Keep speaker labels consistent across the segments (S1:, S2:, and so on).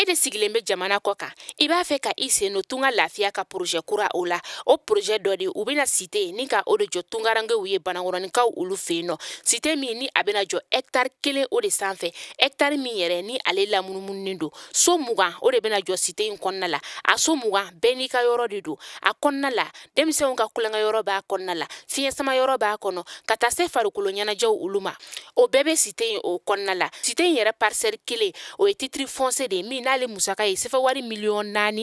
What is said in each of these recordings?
S1: E de sigilen bɛ jamana kɔ kan, i b'a fɛ ka i sen don Tunga Lafiya ka projet kura o la. O projet dɔ de, u bɛna cité ni ka o de jɔ tungarankew ye, Banankɔrɔninkaw olu fɛ yen nɔ. Cité min ni a bɛna jɔ hectare 1 o de sanfɛ, hectare min yɛrɛ ni ale lamunumununen don. So 20 o de bɛna jɔ cité in kɔnɔna la. A so 20 bɛɛ n'i ka yɔrɔ de don a kɔnɔna la. Denmisɛnw ka tulonkɛ yɔrɔ b'a kɔnɔna la, fiɲɛ sama yɔrɔ b'a kɔnɔ, ka taa se farikolo ɲɛnajɛw olu ma. O bɛɛ bɛ cité in o kɔnɔna la. Cité in yɛrɛ parcelle 1, o ye titre foncier de ye min n'ale musaka ye sefa wari 4,1 miliyɔn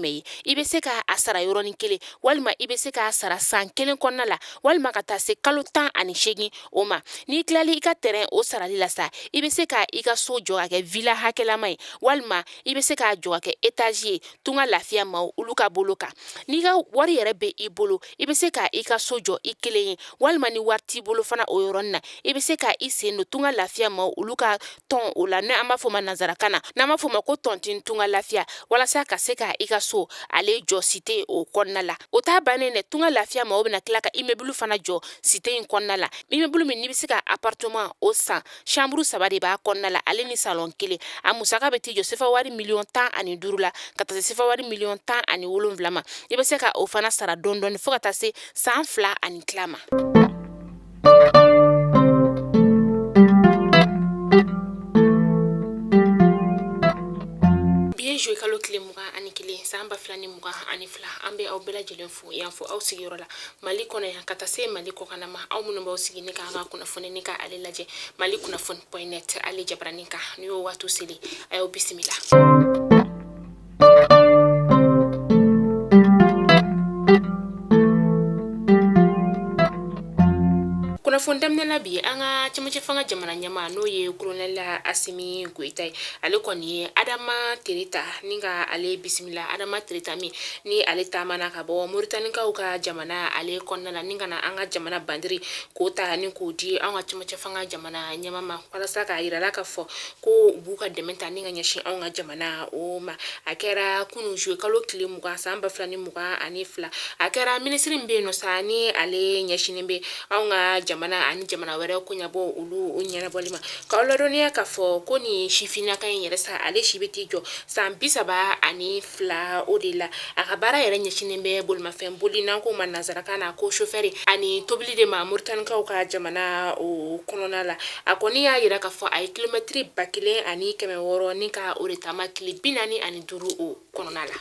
S1: ye. I bɛ se k'a sara yɔrɔnin kelen, walima i bɛ se k'a sara san 1 kɔnɔna la, walima ka taa se kalo 18 o ma. N'i tilali i ka terrain o sarali la sa, i bɛ se ka i ka so jɔ ka kɛ villa hakɛlama ye, walima i bɛ se k'a jɔ ka kɛ étage ye. Tunga Lafiya maaw olu ka bolo kan, n'i ka wari yɛrɛ bɛ i bolo, i bɛ se ka i ka so jɔ i kelen ye, walima ni wari t'i bolo fana, o yɔrɔnin na, i bɛ se ka i sen don Tunga Lafiya maaw olu ka tɔn o la, n'an b'a fɔ ma nansarakan na, n'an b'a fɔ ma ko tontine Tunga Lafiya, walasa ka se ka i ka so ale jɔ cité o kɔnɔna la. O t'a bannen dɛ. Tunga Lafiya maaw bɛna tila ka immeuble fana jɔ cité in kɔnɔna la, immeuble min n'i bɛ se ka appartement o san, chambre 3 de b'a kɔnɔna la, ale ni salon 1. A musaka bɛ t'i jɔ sefa wari 15 miliyɔn la, ka taa se sefa wari 17 miliyɔn ma. I bɛ se ka o fana sara dɔɔni dɔɔni fo ka taa se san 2 ani tila ma. Bi ye juillet kalo tile 21, san 2022. An bɛ aw bɛɛ lajɛlen fo yan fo aw sigiyɔrɔ la Mali kɔnɔ yan, ka taa se Mali kɔkanna ma, aw minnu b'aw sigi ni k'an ka kunnafoni ni ka ale lajɛ Mali kunnafoni point net ale jabaranin kan. N'i y'o waati seli, a y'aw bisimila. Kunnafoni daminɛ la bi, an ka cɛmancɛ fanga jamana ɲɛmaa, n'o ye colonel Asimi Goyita ye, ale kɔni ye Adama Tereta ni ka ale bisimila. Adama Tereta min ni ale taamana ka bɔ Moritanikaw ka jamana ale kɔnɔna la ni ka na an ka jamana bandiri k'o ta ni k'o di an ka cɛmancɛ fanga jamana ɲɛmaa ma, walasa k'a yira la k'a fɔ ko u b'u ka dɛmɛ ta ni ka ɲɛsin anw ka jamana o ma. A kɛra kunun juillet kalo tile 20, san 2022. A kɛra minisiri min bɛ yen nɔ sa, ni ale ɲɛsinnen bɛ anw ka jamana ani jamana wɛrɛ koɲɛbɔ olu ɲɛnabɔli ma, k'aw ladɔnniya k'a fɔ ko nin sifinnaka in yɛrɛ sa, ale si bɛ t'i jɔ san 32 o de la. A ka baara yɛrɛ ɲɛsinnen bɛ bolimafɛn boli, n'an k'o ma nansarakan na ko chauffeur, ani tobili de ma Moritanikaw ka jamana o kɔnɔna la. A kɔni y'a yira k'a fɔ a ye kilomɛtiri 1600 ni ka o de taama tile 45 o kɔnɔna la.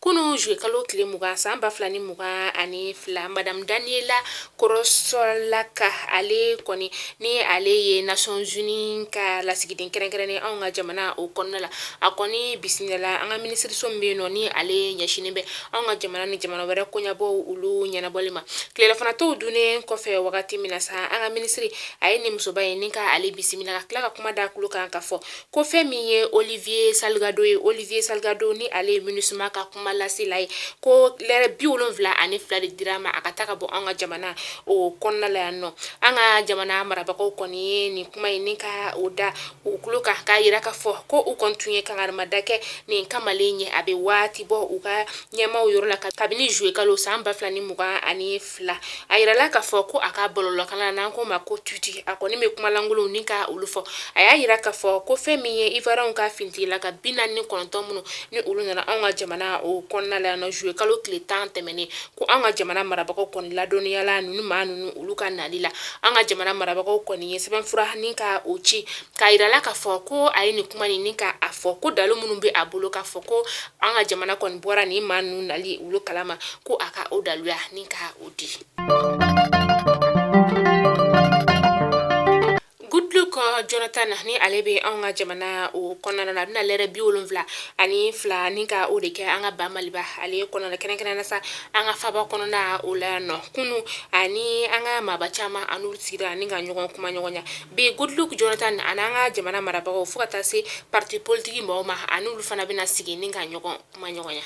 S1: Kunun juillet kalo tile 20, san 2022, madame Daniela Korosolaka, ale kɔni ni ale ye Nations Unies ka lasigiden kɛrɛnkɛrɛnnen anw ka jamana o kɔnɔna la, a kɔni bisimilala an ka minisiriso min bɛ yen nɔ, ni ale ɲɛsinnen bɛ anw ka jamana ni jamana wɛrɛ koɲɛbɔ olu ɲɛnabɔli ma. Tilelafana tow dunnen kɔfɛ wagati min na sa, an ka minisiri a ye nin musoba in ni ka ale bisimila, ka tila ka kuma da tulo kan k'a fɔ ko fɛn min ye Olivier Salgado ye, Olivier Salgado ni ale ye MINUSMA ka kuma lasela ye, ko lɛrɛ 72 de dira a ma a ka taa ka bɔ an ka jamana o kɔnɔna la yan nɔ. An ka jamana marabagaw kɔni ye nin kuma in ni ka o da u tulo kan, k'a yira k'a fɔ ko u kɔni tun ye kangarimada kɛ nin kamalen ye a bɛ waati bɔ u ka ɲɛmaaw yɔrɔ la kabini juillet kalo san 2022. A yirala k'a fɔ ko a ka bɔlɔlɔkanna, n'an k'o ma ko tweet, a kɔni bɛ kumalankolonw ni ka olu fɔ. A y'a yira k'a fɔ ko fɛn min ye Ivoirienw ka finitigilaka 49 minnu ni olu nana anw ka jamana o kɔnɔna la yan nɔ juillet kalo tile 10 tɛmɛnen, ko an ka jamana marabagaw kɔni ladɔnniyala ninnu maa ninnu olu ka nali la. An ka jamana marabagaw kɔni ye sɛbɛnfura ni ka o ci k'a yirala k'a fɔ ko a ye nin kuma nin ni ka a fɔ ko dalu minnu bɛ a bolo k'a fɔ ko an ka jamana kɔni bɔra nin maa ninnu nali olu kalama, ko a ka o daluya ni ka o di. Goodluck Jonathan, ni ale bɛ anw ka jamana o kɔnɔna na, a bɛna lɛrɛ 72 ni ka o de kɛ an ka ba Maliba ale kɔnɔna, kɛrɛnkɛrɛnnenya sa an ka faba kɔnɔna o la yan nɔ. Kunu ani an ka maaba caman an'olu sigira ni ka ɲɔgɔn kuma ɲɔgɔnya. Bi Goodluck Jonathan ani an ka jamana marabagaw, fo ka taa se parti politique mɔgɔw ma, an'olu fana bɛna sigi ni ka ɲɔgɔn kuma ɲɔgɔnya.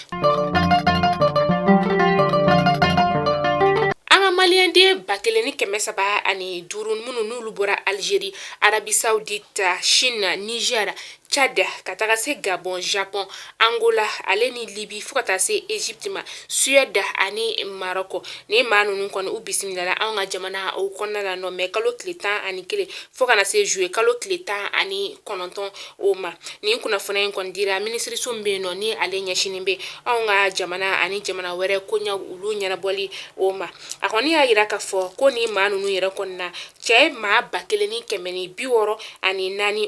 S1: An ka maliyɛnden 1305 minnu n'olu bɔra Algérie, Arabie Saoudite, Chine, Niger, Tchad ka taga se Gabon, Japon, Angola ale ni Libye fo ka taa se Egypte ma, Suède ani Maroc. Ni maa ninnu kɔni u bisimilala anw ka jamana o kɔnɔna la nɔ mɛ kalo tile 11 fo ka na se juillet kalo tile 19 o ma. Nin kunnafoniya in kɔni dira minisiriso min bɛ yen nɔ ni ale ɲɛsinnen bɛ anw ka jamana ani jamana wɛrɛ koɲɛw olu ɲɛnabɔli o ma. A kɔni y'a yira k'a fɔ ko ni maa ninnu yɛrɛ kɔni na, cɛ maa 1164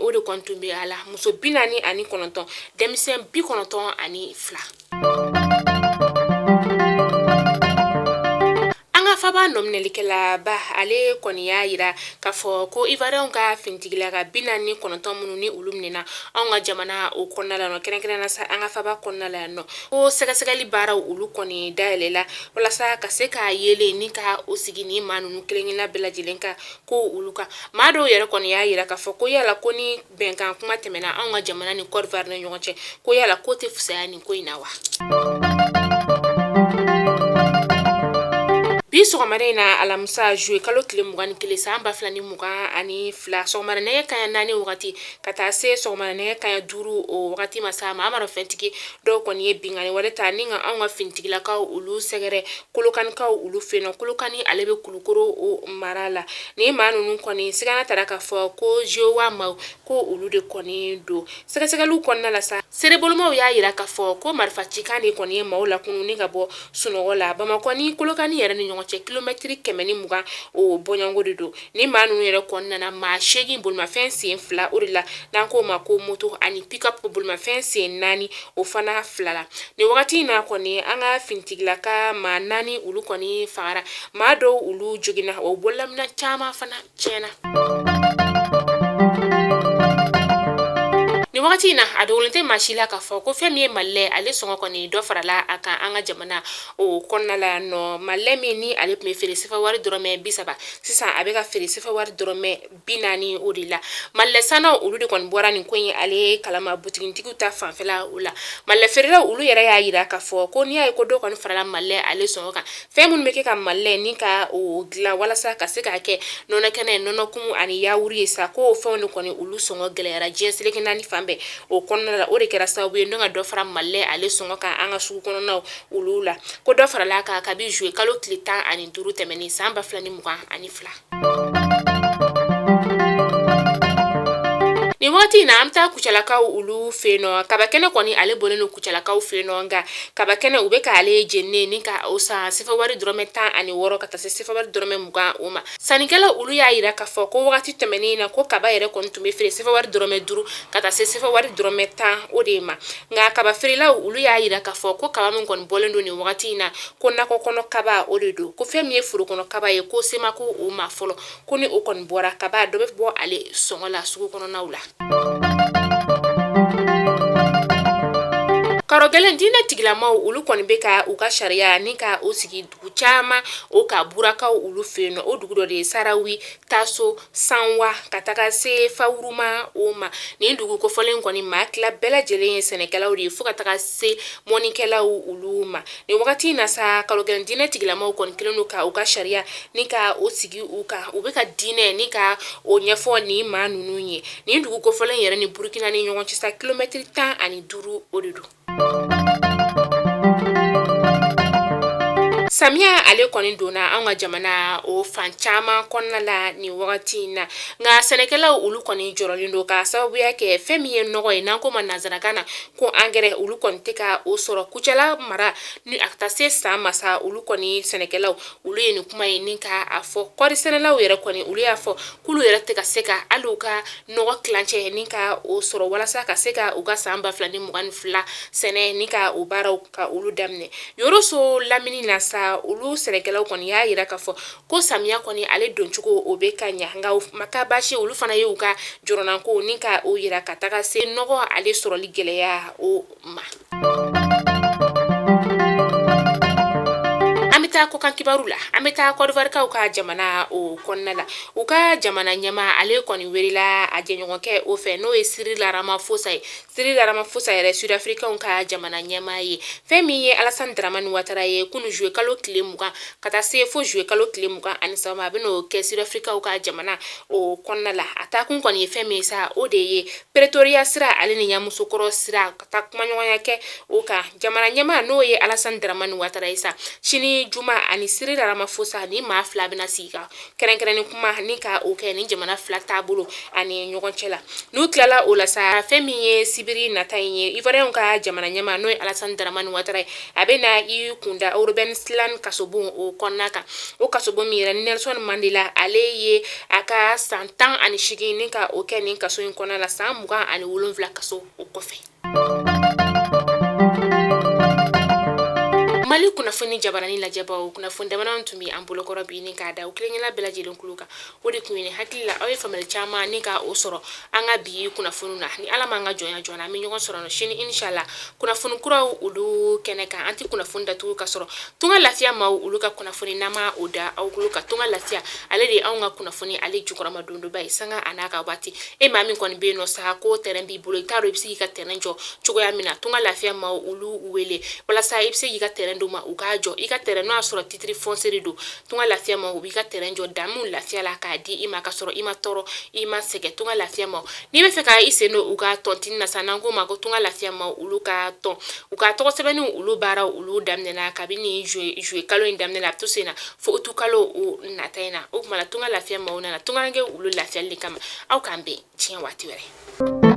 S1: o de kɔni tun bɛ a la, muso 49, denmisɛn 92. An ka faba nɔminɛlikɛlaba ale kɔni y'a yira k'a fɔ ko Ivoiriyɛnw ka finitigilaka 49 minnu ni olu minɛna anw ka jamana o kɔnɔna la nɔ, kɛrɛnkɛrɛnnenya sa an ka faba kɔnɔna la yan nɔ, ko sɛgɛsɛgɛli baaraw olu kɔni dayɛlɛla walasa ka se k'a yeelen ni ka o sigi ni maa ninnu kelen-kelenna bɛɛ lajɛlen ka ko olu kan. Maa dɔw yɛrɛ kɔni y'a yira k'a fɔ ko yala ko ni bɛnkan kuma tɛmɛna anw ka jamana ni Côte d'Ivoire ni ɲɔgɔn cɛ, ko yala ko tɛ fisaya nin ko in na wa? Bi sɔgɔmada in na, alamisa juillet kalo tile 21 san 2022, sɔgɔmada nɛgɛ kanɲɛ 4 wagati ka taa se sɔgɔmada nɛgɛ kanɲɛ 5 o wagati ma sa, maa marifɛntigi dɔw kɔni ye binkanni wale ta ni ka anw ka finitigilakaw olu sɛgɛrɛ Kolokanikaw olu fɛ yen nɔ. Kolokani ale bɛ Kulukoro o mara la. Ni maa ninnu kɔni sigana taara k'a fɔ ko GOA maaw ko olu de kɔni don. Sɛgɛsɛgɛliw kɔnɔna la sa, seerebolomaw y'a yira k'a fɔ ko marifa cikan de kɔni ye maaw lakunun ni ka bɔ sunɔgɔ la. Bamakɔ ni Kolokani yɛrɛ ni ɲɔgɔn cɛ, kilomɛtiri 120 o bɔɲɔgɔnko de don. Ni maa ninnu yɛrɛ kɔni nana maa 8 bolimafɛn sen 2 o de la, n'an k'o ma ko moto, ani pick-up bolimafɛn sen 4 o fana 2 la. Nin wagati in na kɔni, an ka finitigilaka maa 4 olu kɔni fagara, maa dɔw olu joginna, o bololaminɛn caman fana tiɲɛna. Nin wagati in na, a dogolen tɛ maa si la k'a fɔ ko fɛn min ye malilɛ ale sɔngɔ kɔni dɔ farala a kan an ka jamana o kɔnɔna la yan nɔ. Malilɛ min ni ale tun bɛ feere sefa wari dɔrɔmɛ 30, sisan a bɛ ka feere sefa wari dɔrɔmɛ 40 o de la. Malilɛ sannaw olu de kɔni bɔra nin ko in ale kalama butigitigiw ta fanfɛla o la. Malilɛ feerelaw olu yɛrɛ y'a yira k'a fɔ ko n'i y'a ye ko dɔ kɔni farala malilɛ ale sɔngɔ kan, fɛn minnu bɛ kɛ ka malilɛ ni ka o dilan walasa ka se k'a kɛ nɔnɔ kɛnɛ, nɔnɔ kumu ani yawuru ye sa, ko o fɛnw de kɔni olu sɔngɔ gɛlɛyara diɲɛ seleke naani fan bɛɛ o kɔnɔna la. O de kɛra sababu ye n'o ka dɔ fara malilɛ ale sɔngɔ kan an ka sugu kɔnɔnaw olu la. Ko dɔ farala a kan kabi juillet kalo tile 15 tɛmɛnen san 2022. Nin wagati in na, an bɛ taa Kucalakaw olu fɛ yen nɔ. Kaba kɛnɛ kɔni ale bɔlen don Kucalakaw fɛ yen nɔ, nka kaba kɛnɛ u bɛ k'ale jeninen ni ka o san sefa wari dɔrɔmɛ 16 ka taa se sefa wari dɔrɔmɛ 20 o ma. Sannikɛlaw olu y'a yira k'a fɔ ko wagati tɛmɛnen na, ko kaba yɛrɛ kɔni tun bɛ feere sefa wari dɔrɔmɛ 5 ka taa se sefa wari dɔrɔmɛ 10 o de ma. Nka kaba feerelaw olu y'a yira k'a fɔ ko kaba min kɔni bɔlen don nin wagati in na, ko nakɔ kɔnɔ kaba o de don, ko fɛn min ye foro kɔnɔ kaba ye, ko se ma ko o ma fɔlɔ, ko ni o kɔni bɔra, kaba dɔ bɛ bɔ ale sɔngɔ la sugu kɔnɔnaw la. Karɔgɛlɛn diinɛ tigilamaw olu kɔni bɛ ka u ka sariya ni ka o sigi dugu caman o ka burakaw olu fɛ yen nɔ. O dugu dɔ de ye Sarawi, Taso, Sanwa ka taga se Fawuruma o ma. Nin dugu kofɔlen kɔni maa tila bɛɛ lajɛlen ye sɛnɛkɛlaw de ye fo ka taga se mɔnikɛlaw olu ma. Nin wagati in na sa, karɔgɛlɛn diinɛ tigilamaw kɔni kɛlen don ka u ka sariya ni ka o sigi u kan. U bɛ ka diinɛ ni ka o ɲɛfɔ nin maa ninnu ye. Nin dugu kofɔlen yɛrɛ ni Burukina ni ɲɔgɔn cɛ sa, kilomɛtiri 15 o de don. Samiya ale kɔni donna an ka jamana o fan caman kɔnɔna la nin wagati in na, nka sɛnɛkɛlaw olu kɔni jɔrɔlen don ka sababuya kɛ fɛn min ye nɔgɔ ye, n'an ko ma nansarakan na ko angɛrɛ, olu kɔni tɛ ka o sɔrɔ Kucala mara ni a ka taa se san masa. Olu kɔni sɛnɛkɛlaw olu ye nin kuma ye ni ka a fɔ. Kɔɔri sɛnɛlaw yɛrɛ kɔni olu y'a fɔ k'olu yɛrɛ tɛ ka se ka hali u ka nɔgɔ tilancɛ ni ka o sɔrɔ walasa ka se ka u ka san 2022 sɛnɛ ni ka o baaraw ka olu daminɛ. Yoroso lamini na sa, olu sɛnɛkɛlaw kɔni y'a yira k'a fɔ ko samiya kɔni ale doncogo o bɛ ka ɲa, nka o ma kɛ baasi ye, olu fana ye u ka jɔrɔnanko ni ka o yira ka taga se nɔgɔ ale sɔrɔli gɛlɛya o ma. An bɛ taa taa kɔkan kibaru la. An bɛ taa Kɔdiwarikaw ka jamana o kɔnɔna la. U ka jamana ɲɛmaa, ale kɔni welela a jɛɲɔgɔnkɛ o fɛ, n'o ye Cyril Ramaphosa ye. Cyril Ramaphosa yɛrɛ, Sud-Africainw ka jamana ɲɛmaa ye. Fɛn min ye Alassane Dramane Ouattara ye, kunu juillet kalo tile 20 ka taa se fo juillet kalo tile 23 ma, a bɛn'o kɛ Sud-Africainw ka jamana o kɔnɔna la. A taakun kɔni ye fɛn min ye sa, o de ye Pretoria sira ale ni Yamoussoukro sira, ka taa kumaɲɔgɔnya kɛ o kan. Jamana ɲɛmaa, n'o ye Alassane Dramane Ouattara ye sa, sini juma, ani Cyril Ramaphosa, ni maa fila bɛna sigi ka kɛrɛnkɛrɛnni kuma ni ka o kɛ ni jamana fila taabolo ani ɲɔgɔn cɛ la. N'u tilala o la sa, fɛn min ye sibiri nata in ye, Ivoirienw ka jamana ɲɛmaa, n'o ye Alassane Dramane Ouattara ye, a bɛ na i kunda Robben Island kasobon o kɔnɔna kan. O kasobon min yɛrɛ, Nelson Mandela, ale ye a ka san 18 ni ka o kɛ nin kaso in kɔnɔna la, san 27 kaso o kɔfɛ. Mali kunnafoni jabarani lajɛbaw, kunnafoni damadɔ tun bɛ an bolokɔrɔ bi ni k'a da u kelenkelen bɛɛ lajɛlen tulo kan. O de tun ye hakili la aw ye faamuyali caman ni ka o sɔrɔ an ka bi kunnafoni na. Ni Ala m'an ka jɔnya jɔ, an bɛ ɲɔgɔn sɔrɔ sini inshallah kunnafoni kuraw olu kɛnɛ kan. An tɛ kunnafoni datugu ka sɔrɔ Tunga Lafiya maaw olu ka kunnafoni n'an ma o da aw tulo kan. Tunga Lafiya, ale de ye anw ka kunnafoni ale jukɔrɔma dondoba ye sanga a n'a ka waati. E maa min kɔni bɛ yen nɔ sa ko terrain b'i bolo, i t'a dɔn i bɛ se k'i ka terrain jɔ cogoya min na, Tunga Lafiya maaw olu wele walasa i bɛ se k'i ka terrain d'u ma u k'a jɔ. I ka terrain, n'o y'a sɔrɔ titre foncier de don, Tunga Lafiya maaw u b'i ka terrain jɔ damu lafiya la k'a di i ma ka sɔrɔ i ma tɔɔrɔ, i ma sɛgɛn. Tunga Lafiya maaw, n'i bɛ fɛ ka i sen don u ka tɔntini na sa, n'an k'o ma ko Tunga Lafiya maaw olu ka tɔn, u ka tɔgɔ sɛbɛnniw olu baaraw olu daminɛna kabini juillet kalo in daminɛ la, a bɛ to sen na fo août kalo o nata in na. O tuma na, Tunga Lafiya maaw nana tungarankew olu lafiyali de kama. Aw k'an bɛn diɲɛ waati wɛrɛ.